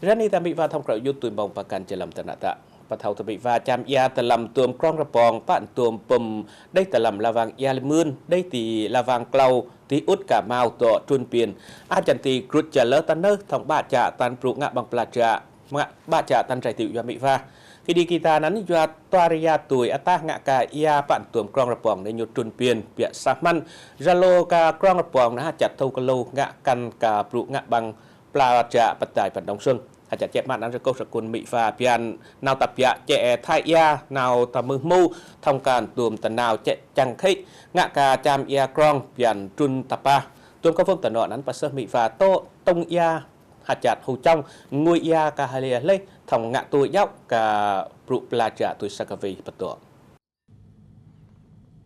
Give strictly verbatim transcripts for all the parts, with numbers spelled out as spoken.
Rani ta mih va thong krau yut tui bong pakan jalam tanata. Pathau ta mih va cham ia talam tuam krong rabong pan tuam pum dei talam lavang ia limun dei ti lavang klau ti ut ka mau to trun pin. A jan ti krut ja lơ tan nơ thong ba ja tan pru ngak bang pla ja. Ngak ba ja tan rai ti yua mih va. Khi di kita nan yua tua ria tui atah ngak ka ia pan tuam krong rabong ne nyu trun pin pia sahman. Jalo ka krong rabong na ha jat thâu ka lô ngak kan ka pru ngak bang pla ja patai pan dong sung. Ha jat jep mat nan rakau sakun mih va pian nau ta pia che thai ia nau ta mơ mu thong kan tuam ta nau che chang khei ngak ka cham ia krong pian trun ta pa. Tuam ka phôm ta no nan pa sơ mih va to tông ia ha jat hu chong ngui ia ka ha le le thong ngak tu yau ka pru pla ja tui sa ka vei pa to.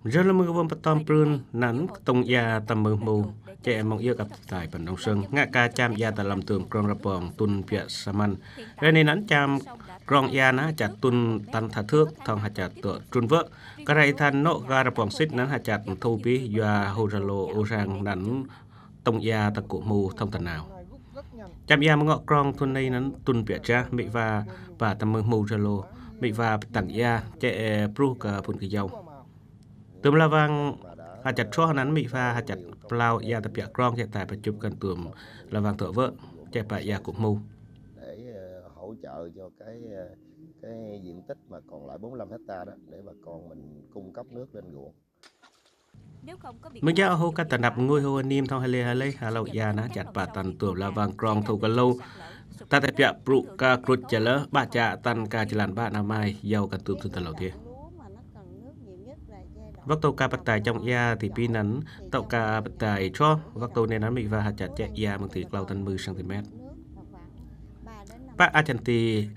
Jơ lơ mơ vơm patom prun nan tông ia ta mơ mu che mong ia ka tai pan dong sung ngak ka cham ia talam tuam krong rabong tun pia saman. Rani nan cham krong ia na jat tun tan tha thước thong ha jat to trun vơ. Ka rai than no ka rabong sit nan ha jat thu pi yua hu jalo u sang nan tông ia ta ku mu thong ta nau. Cham ia mơ ngok krong thun nei nan tun pia ja mih va ba ta mơ mu jalo mih va tang ia che pru ka phun ka yau. Tuam lavang ha jat choh nan mih va ha jat plau ia ta pia krong che tai pa chup kan tuam lavang to vơ che pa ia ku mu. Để ờ, hỗ trợ cho cái ờ, cái diện tích mà còn lại bốn mươi lăm hecta đó để bà con mình cung cấp nước lên ruộng. Mơ ja ho ka tanap ngui ho nim thong hale hale ha lau ia na jat pa tan tuam lavang krong thâu ka lô. Ta te pia pru ka krut ja lơ ba ja tan ka jalan ba na mai yau kan tuam tu ta lau te. Vak tâu ka patai chong ia ti pi nan tâu ka patai cho vak tâu ne nan mih va ha jat che ia măng ti klau tan mơ centimet. Pa a jan ti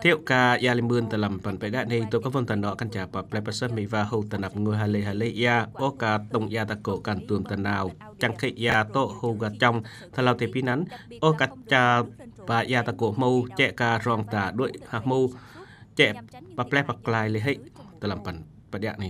thiu ka ia limun talam pan pe da ne to ka von tan no kan ja pa ple pa sơ mih va ho tanap ngui hale hale ia o ka tông ia ta ko kan tuam ta nau chang khei ia to ho ga chong ta lau te pi nan o ka cha pa ia ta ko mu che ka rong ta đuôi ha mu che pa ple pa klai le hei talam pan pa da ne.